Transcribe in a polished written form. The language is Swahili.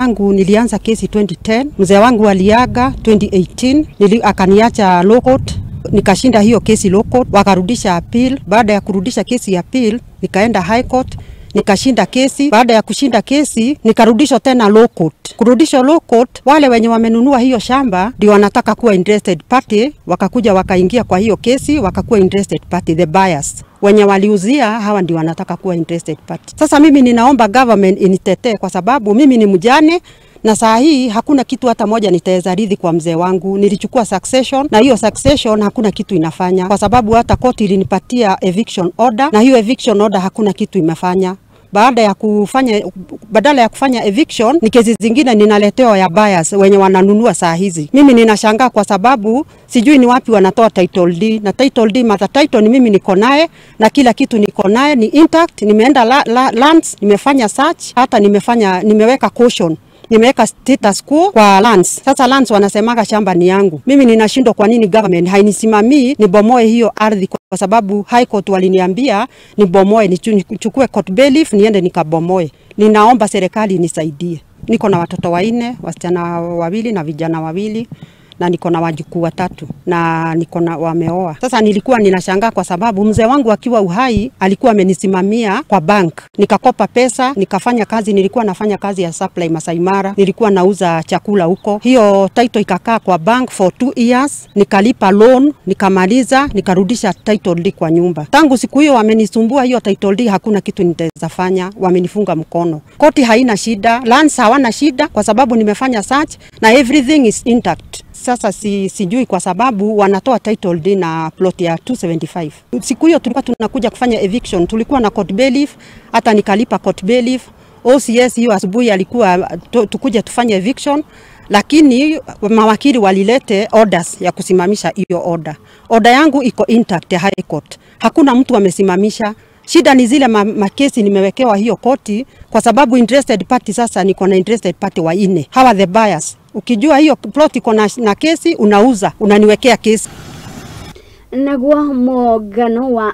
Wangu nilianza kesi 2010, mzee wangu aliaga 2018, akaniacha low court, nikashinda hiyo kesi low court, wakarudisha appeal. Baada ya kurudisha kesi ya appeal, nikaenda high court, nikashinda kesi. Baada ya kushinda kesi, nikarudishwa tena low court. Kurudishwa low court, wale wenye wamenunua hiyo shamba ndio wanataka kuwa interested party, wakakuja wakaingia kwa hiyo kesi, wakakuwa interested party, the buyers. Wenye waliuzia hawa ndio wanataka kuwa interested party. Sasa mimi ninaomba government initetee kwa sababu mimi ni mjane na saa hii hakuna kitu hata moja nitaweza rithi kwa mzee wangu. Nilichukua succession na hiyo succession hakuna kitu inafanya, kwa sababu hata court ilinipatia eviction order na hiyo eviction order hakuna kitu imefanya. Badala ya kufanya eviction ni kesi zingine ninaletewa ya buyers wenye wananunua saa hizi. Mimi ninashangaa kwa sababu sijui ni wapi wanatoa title deed, na title deed, mother title ni mimi niko naye na kila kitu niko naye ni intact. Nimeenda lands, nimefanya search, hata nimeweka caution, nimeweka status quo kwa lands. Sasa lands wanasemaga shamba ni yangu. Mimi ninashindwa kwa nini government hainisimamii nibomoe hiyo ardhi, kwa sababu high court waliniambia nibomoe, nichukue court bailiff niende nikabomoe. Ninaomba serikali nisaidie. Niko na watoto 4, wasichana 2 na vijana 2, na niko na wajukuu 3 na niko na wameoa. Sasa nilikuwa ninashangaa kwa sababu mzee wangu akiwa uhai alikuwa amenisimamia kwa bank. Nikakopa pesa, nikafanya kazi, nilikuwa nafanya kazi ya supply Masai Mara, nilikuwa nauza chakula huko. Hiyo title ikakaa kwa bank for 2 years, nikalipa loan, nikamaliza, nikarudisha title deed kwa nyumba. Tangu siku hiyo wamenisumbua hiyo title deed, hakuna kitu nitaweza fanya, wamenifunga mkono. Koti haina shida, lands hawana shida kwa sababu nimefanya search na everything is intact. Sasa sijui kwa sababu wanatoa title deed na plot ya 275. Siku hiyo tulikuwa tunakuja kufanya eviction, tulikuwa na court bailiff, hata nikalipa court bailiff. OCS hiyo asubuhi alikuwa tukuja tufanye eviction, lakini mawakili walilete orders ya kusimamisha hiyo order. Order yangu iko intact ya high court. Hakuna mtu amesimamisha. Shida ni zile makesi nimewekewa hiyo koti kwa sababu interested party, sasa niko na interested party 4. Hawa the buyers. Ukijua hiyo plot iko na kesi unauza, unaniwekea kesi. Naguo mogano wa